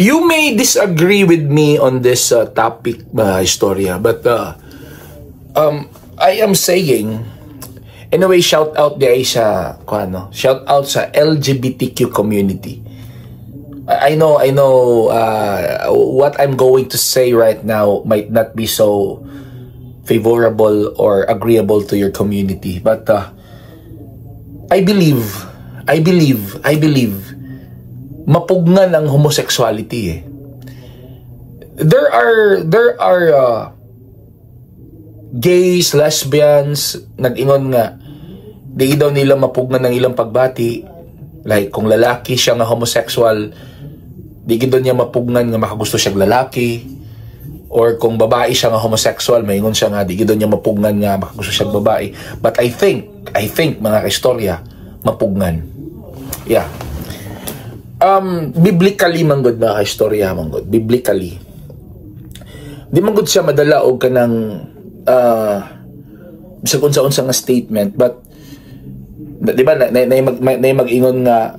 You may disagree with me on this topic, mga istorya, but I am saying, anyway, shout out di sa, kung ano, shout out sa LGBTQ community. I know, what I'm going to say right now might not be so favorable or agreeable to your community, but I believe, I believe, I believe, mapugnan ang homosexuality eh. There are gays, lesbians, nag-ingon nga di daw nila mapugnan ang ilang pagbati. Like kung lalaki siya nga homosexual, di gid niya mapugnan nga makagusto siya lalaki. Or kung babae siya nga homosexual, maingon siya nga di gid niya mapugnan nga makagusto siya babae. But I think mga istorya, mapugnan. Yeah. Biblically man gud, mga istorya man gud, biblically di man gud siya madala og kanang bisag unsa-unsa nga statement, but di ba na mag-ingon nga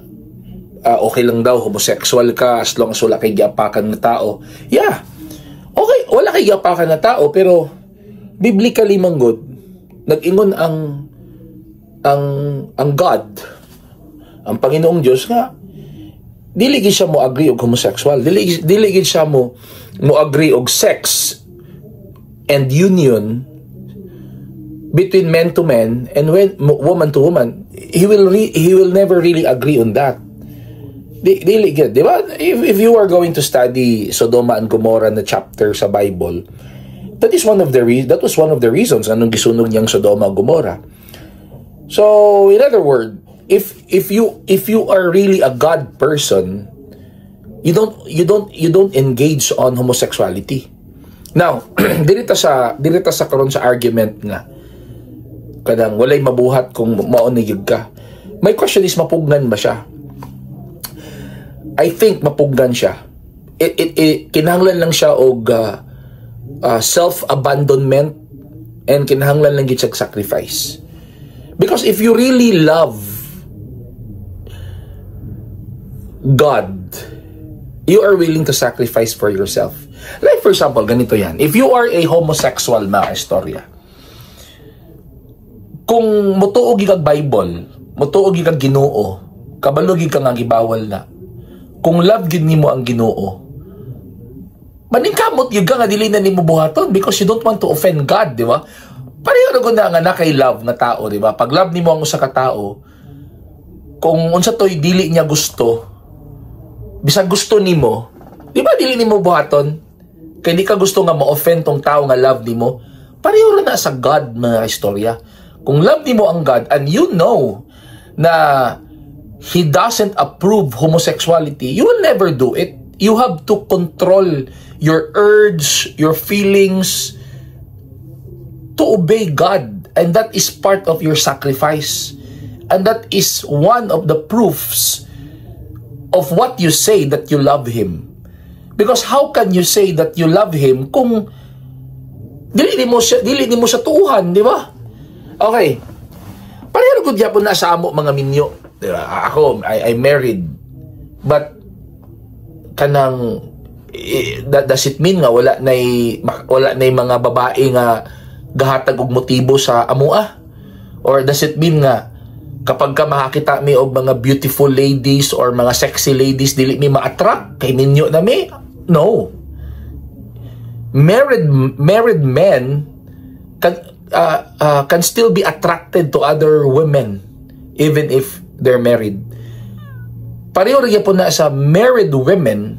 okay lang daw homosexual ka as long as wala kay giapakan nga tao. Yeah, okay, wala kay giapakan nga tao, pero biblically man gud, nag-ingon ang God, ang Panginoong Dios, nga dili gid siya mo agree og homosexual, dili gid siya mo agree og sex and union between man to man and when woman to woman. He will never really agree on that. Dili gid, di ba? If you are going to study Sodoma and Gomorrah na chapter sa Bible, that was one of the reasons anong gisunog niyang Sodoma and Gomorrah. So in other words, if you are really a God person, you don't engage on homosexuality. Now, dili ta sa karon sa argument nga kanang walay mabuhat kung mao ni ka. My question is, mapugnan ba siya? I think mapugnan siya. It kinahanglan lang siya og self-abandonment and kinahanglan lang gid siya sacrifice. Because if you really love God, you are willing to sacrifice for yourself. Like for example, ganito yan. If you are a homosexual, mga istorya, kung mutuo kag Bible, mutuo kag Ginoo, kabalo gid ka nga gibawal na. Kung love gid nimo ang Ginoo, maningkamot gyud ka nga dili na nimo buhaton because you don't want to offend God, di ba? Pareho na gud na nga na kay love nga tao, di ba? Pag love nimo ang usa ka tao, kung unsa to'y dili niya gusto, bisag gusto nimo, di ba dili nimo buhaton? Kay di ka gusto nga ma-offend tong tao nga love nimo. Pareho ra na sa God, mga istorya. Kung love nimo ang God and you know na He doesn't approve homosexuality, you will never do it. You have to control your urge, your feelings to obey God. And that is part of your sacrifice. And that is one of the proofs of what you say that you love Him. Because how can you say that you love Him kung dili nimo siya tuuhan, di ba? Okay. Pareho gud gyapon na sa amo mga minyo. Di ba? Ako, I married. But kanang that, does it mean nga wala nay mga babae nga gahatag og motibo sa amoa? Or does it mean nga kapag ka makakita mi og mga beautiful ladies or mga sexy ladies, dili mi ma-attract kay minyo na mi? No. Married men can still be attracted to other women even if they're married. Pareho ra gyapon na sa married women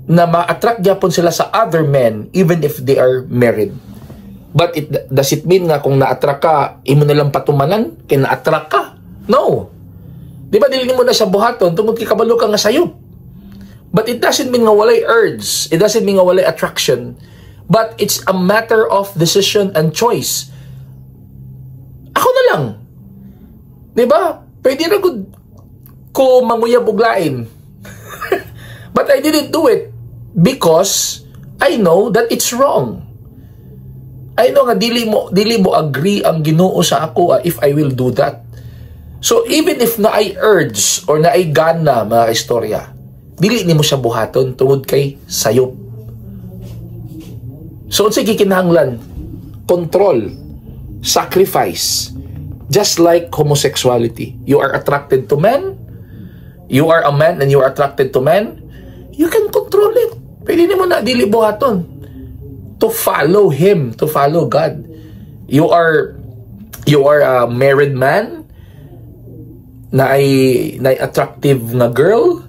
na ma-attract gyapon sila sa other men even if they are married. But does it mean nga kung na-attract ka, imo na lang patumanan kay na-attract ka? No. Di ba dili mo na siya buhaton tungod kay kabalo ka nga sayop? But it doesn't mean nga walay urge. It doesn't mean nga walay attraction. But it's a matter of decision and choice. Ako na lang. Di ba? Pwede na gud ko manguyab og lain. But I didn't do it because I know that it's wrong. I know nga dili mo agree ang Ginoo sa ako if I will do that. So even if naay urge or naay gana, mga istorya, Dili nimo siya buhaton tungod kay sayop. So unsay gikinahanglan? Control, sacrifice. Just like homosexuality. You are attracted to men, you are a man and you are attracted to men, you can control it. Pwede nimo na dili buhaton. To follow Him, to follow God. You are a married man na attractive nga girl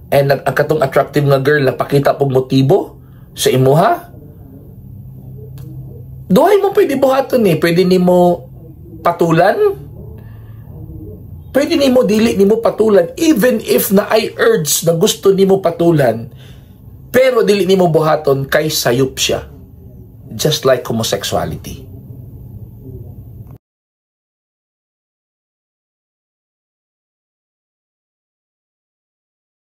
and ang katong attractive nga girl napakita pog motibo sa imuha, duhay mo pwede buhaton eh. Pwede nimo patulan, pwede nimo dili nimo patulan. Even if naay urge na gusto nimo patulan, pero dili nimo buhaton kay sayop siya, just like homosexuality.